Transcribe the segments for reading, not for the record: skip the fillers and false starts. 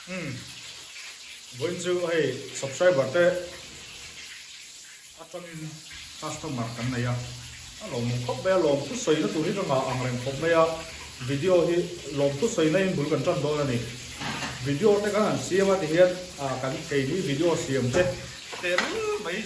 Umm vawiin chu hei subscriber te atangin customer kan nei a, a lawmawm khawp mai a, lawmthu sawina tur hi ka ngah ang reng khawp mai a, video hi lawmthu sawina in bul kan tan dawn a ni. Video te kan han siam a tihian ah kan keini video siam te tel mai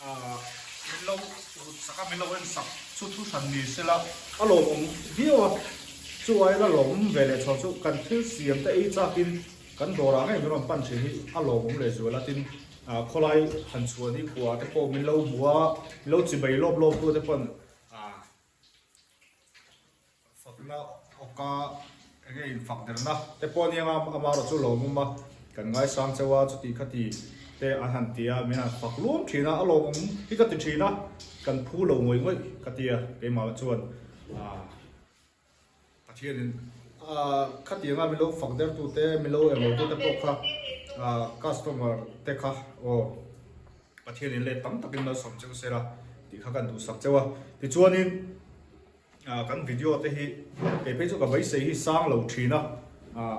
ah min lo rut sak a, min lo en sak chu thu hran ni sela a lawmawm viau a, chu aia la lawmawm ve leh chho chu kan thil siam te ei chakin kan dawrah ngei min rawn pan thin hi a lawmawm leh zual a, tin ah khawlai han chhuah ni khua te pawh min lo hmu a, min lo chibei lawp lawp tu te pawn ah. Fakna awka enge infak derna te pawh ania nga amaherawh chu lo awm a, kan ngaisang cheu a chuti khati te an han ti a, min han fak luam thin a, a lawmawm hi ka ti thin a, kan phu lo ngawih ngawih ka ti a keimah chuan ah Pathianin ah khatianga min lo fak der tu te min lo englo tu te pawh kha ah customer te kha aw Pathianin let tam takin malsawm cheu sela tih kha kan duhsak cheu a, tichuanin. Kan video te hi kei phei chu ka beisei hi sang lo thin a,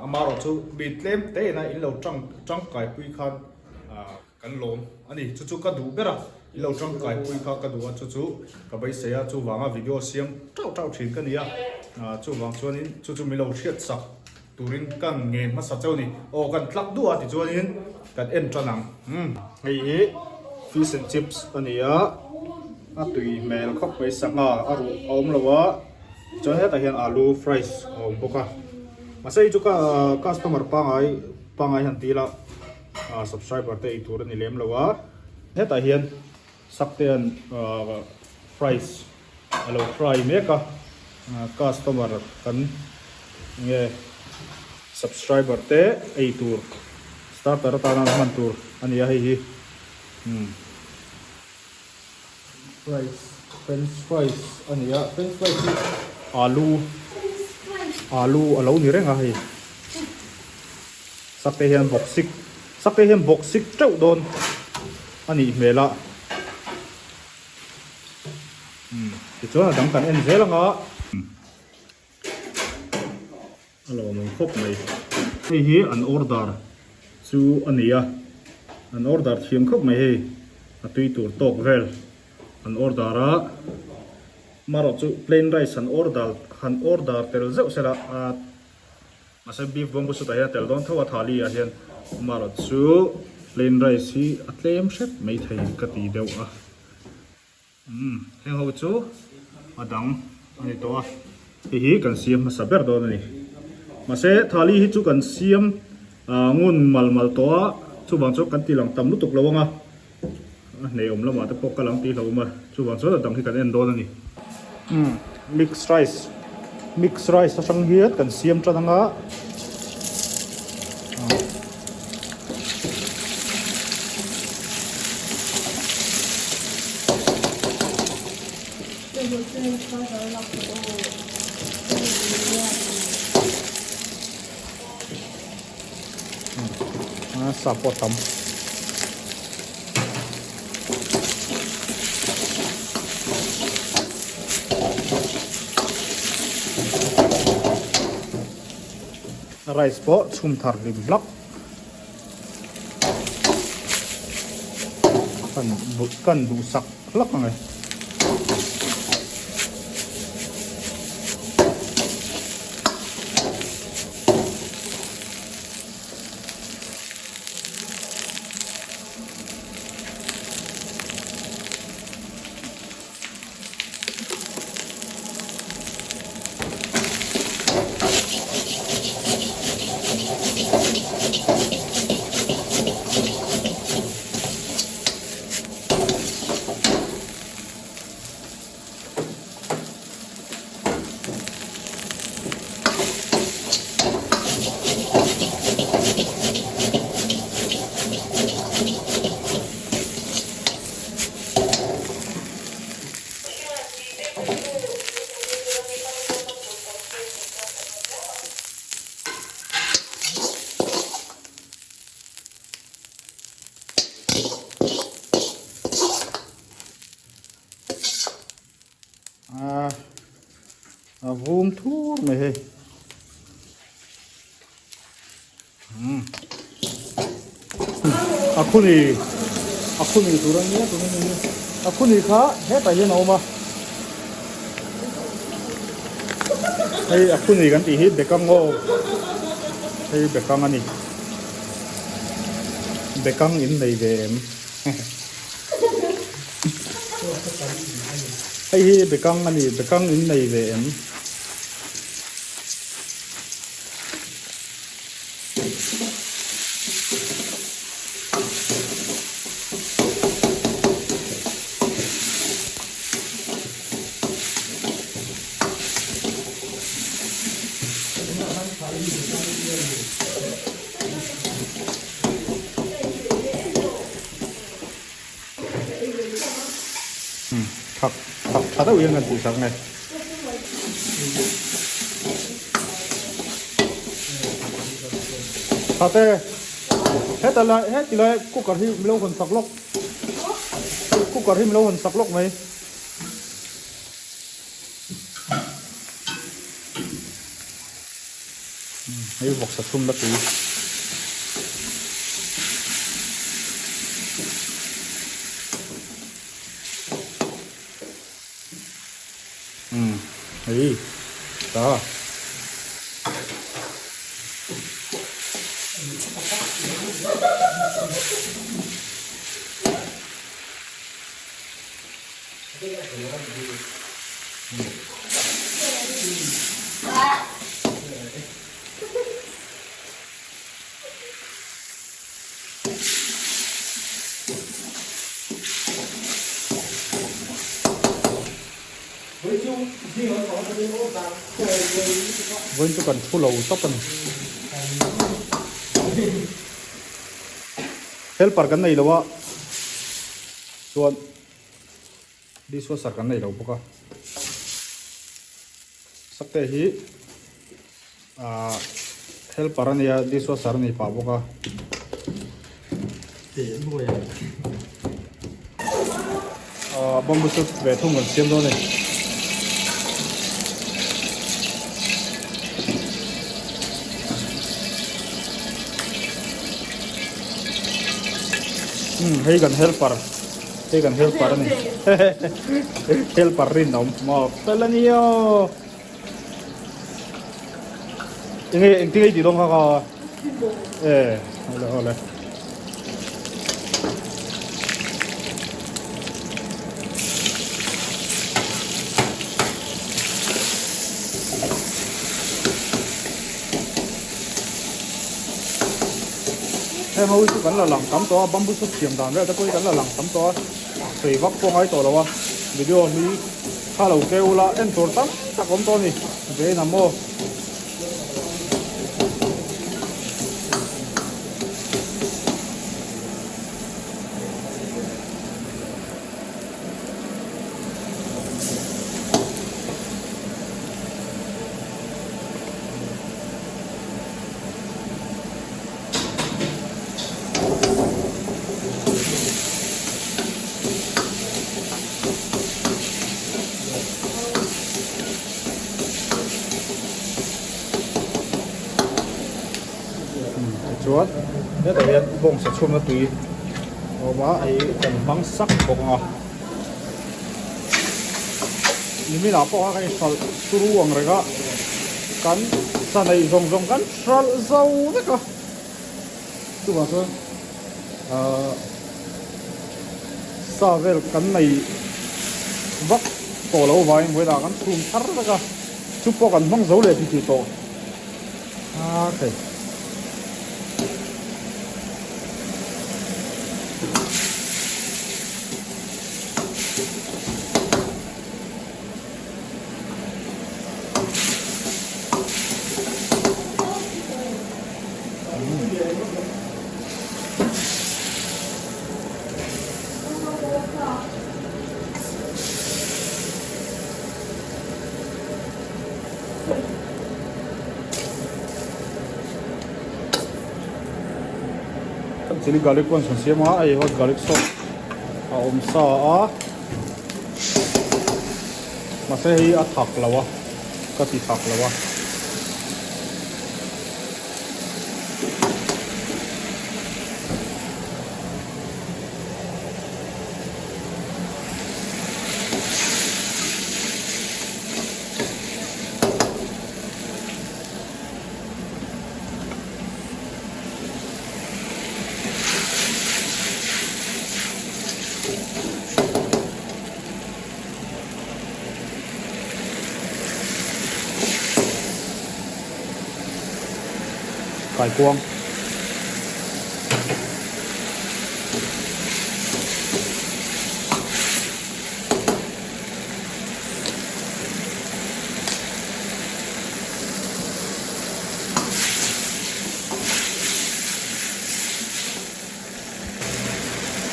amaherawh chu mi tlem te ina in lo tang tangkai pui khan kan lawm a ni. Chu chu ka duh ber a, in lo tangkai pui kha ka duh a, chu chu ka beisei a, chuvanga video siam tauh tauh thin ka ni a, chuvang chuanin chu chu min lo hriat sak turin ka ngen hmasa chauh a ni. Aw kan tlak duh a tichuanin kan en tan ang. Umm hei hi fish and chips a ni a, a tui hmel khawp mai sangha a ruh a awm lo a, chuan hetah hian alu fries a awm bawk a, mahse hei chu ka customer pangai pangai han ti ila subscriber te ei tur a ni lem lo a, hetah hian Saktea'n fries a lo fry mek a, customer kan nge subscriber te ei tur starter atana an hman tur a ni a hei hi umm fries french fries a ni a french fries hi alu alu a lo ni reng a hei sakte hian bawksik sakte hian bawksik teuh dawn. A nih hmel a. Umm tichuan a dang kan en zel ang a. A lawmawm khawp mai. Hei hi an order chu a ni a. An order thiam khawp mai hei. A tui tur tawk vel an order a. Marawh chu plain rice han order han order tel zeuh sela a. Mahse beef bawngbu sutah hian a tel dawn tho a thali ah hian amaherawh chu plain rice hi a tlem hrep mai thei ka ti deuh a umm heng ho chu a dang a ni tawh a hei hi kan siam hmasa ber dawn a ni mahse thali hi chu kan siam ah ngun mal mal tawh a chuvang chuan kan ti lang tam lutuk lo ang a. A hneh awm lamah te pawh kal ang tih hlauhawm a, chuvang chuan a dang hi kan en dawn a ni. Umm mix rice mix rice atang hian kan siam tan ang a. A sa pawh a tam. Rice pawh chhum thar hlim hlak. Kan kan duhsak hlak ang e. A a vum thur mai hei. A khuni a khuni tur a nia tuna ni a khuni kha hetah hian a awm a hei a khuni kan tih hi bekang aw hei bekang a ni bekang in nei ve em hei hi bekang a ni bekang in nei ve em. Thak thak tha deuh hian kan tih sak nge. Thate heta lai heti lai cooker hi milo hawn sak lawk cooker hi milo hawn sak lawk mai. Hei vawksa chhum la tui. Umm hei ta. Vawiin chu kan thu lo tawp a ni. Helper kan nei lo a chuan dishwasher kan nei lo bawk a sakte hi ahh helper a nia dishwasher a ni pah bawk a. Ahh bamboo soup ve thung kan siam dawn a ni. Umm hei kan helper hei kan helper a ni helper rinawm maw fel a nia enge engtin nge i tih dawn kha kha e awle awle. Heng ho hi chu kan la lang tam tawh a bamboo soup siam dan vel te pawh hi kan la lang tam tawh a sawi vak pawh ngai tawh lo a video hlui kha lo keu la en tur tam tak awm tawh a ni vein ang maw. Tichuan hetah hian bawngsa chhumna tui a awm a hei kan hmang sak bawk ang a nimin ah pawh kha kan inhralh turu ang reng a kan sa neih zawng zawng kan hralh zo vek a chuvang chuan ahh sa vel kan nei vak tawh loh vangin vawiinah kan chhum thar vek a chu pawh kan hmang zo leh titih tawh a thei. Chili garlic pawh an chhan siam a hei hot garlic sauce a awm sa a mahse hei a thak lo a ka ti thak lo a. Kaikuang.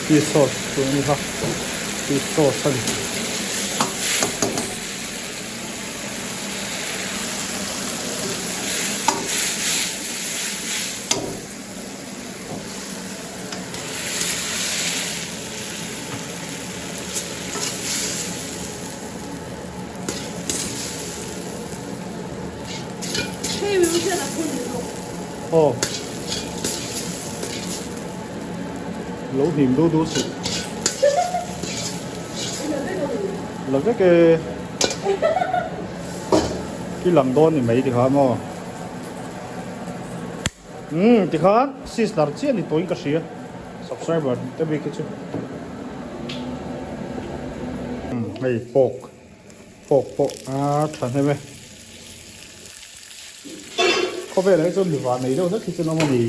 Fish sauce chu a ni kha fish sauce a ni. Aw lo hnim du du suh la vek e i lang dawn ni mai tikha maw umm tikhan sister chiah ni tawhin ka hria subscriber te bik hi chu umm hei pork pork pawh a tha hnem e. Khawvelah hi chuan miva nei deuh hlek hi chu an awm a ni.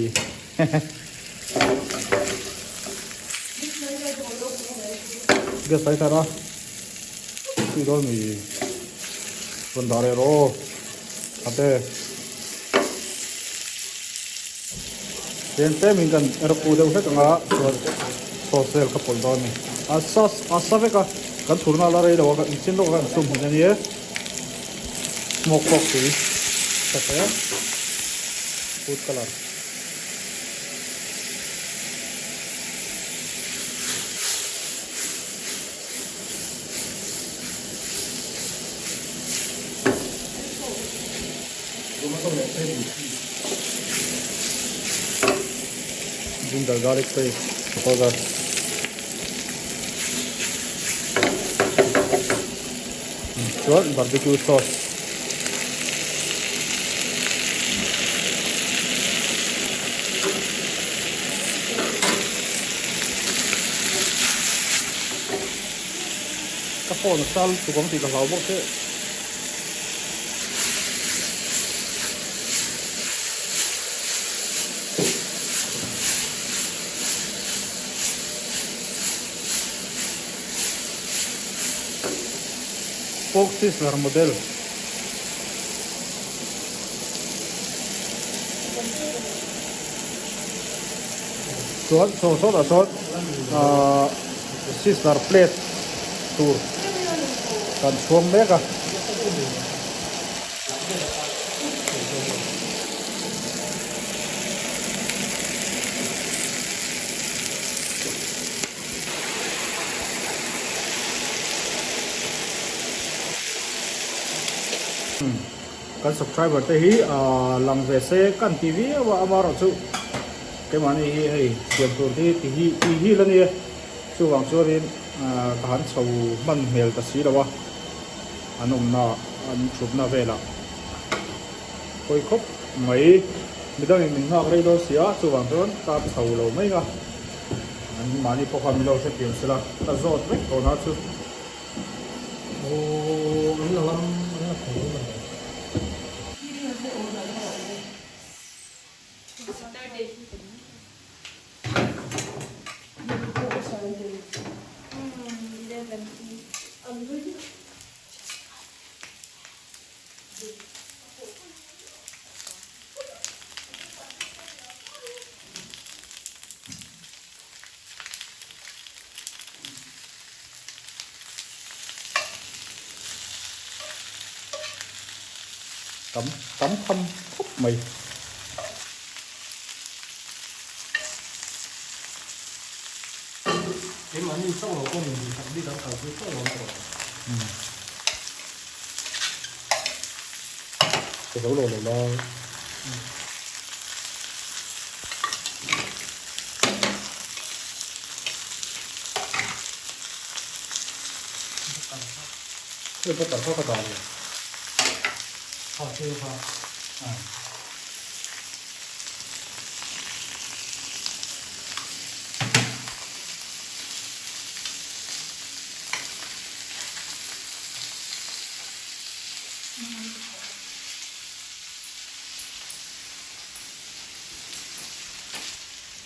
Gas lighter a tih dawn mi rawn dah leh rawh aw ate tlem tlem in kan er pu deuh hlek anga chuan sauce vel kha pawlh dawn a ni a sauce a sa vek a kan chhurna la rei lo a kan chin lawk a kan chhum hmun a nia. Smoke pork tui tha hle food colour. Ginger garlic paste powder. Chuan barbecue sauce ka phone a sal tuk ang tih ka hlau bawk che. Pork sizzler model. Chuan saw sawtah sawn ahh sizzler plate tur kan chhuang mek a. Kan subscriber te hi lang ve se kan ti viau a amaherawhchu keimahni hi hei siam tur hi ti hi ti hi la nia chuvang chuanin ka han chho hman hmel ta si lo a an awmna an thutna velah pawi khawp mai midangin min nghak rei dawn si a chuvang chuan ka chho lo mai a. An mahni pawh kha min lo hrethiam sela ka zawt vek tawh na chu. Aw an la ngam an la tho mai mai. Tam tam tham khawp mai. Keimahni chauh lo pawh min duhsak bik an kalpui fo lo erawh. Ka zo lo lo la. Hei butter kha ka dah ve. Kha thil kha.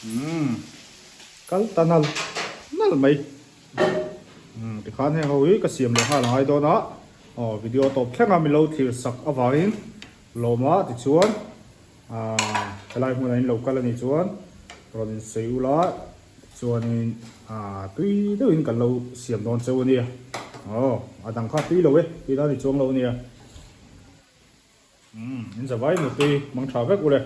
Umm kal ta nal nal mai. Umm tikhan heng ho hi ka siam leh nghal angai dawn a. Aw video tawp thleng a milo thlir sak avangin lawm a tichuan aaa helai hmunah in lo kal anih chuan rawn insawi ula tichuanin aaa tui deuhin kan lo siam dawn cheu ania. Aw a dang kha tui lo e tih dan i chuang lo ania. Umm in zavai mutui mang tha vek ule.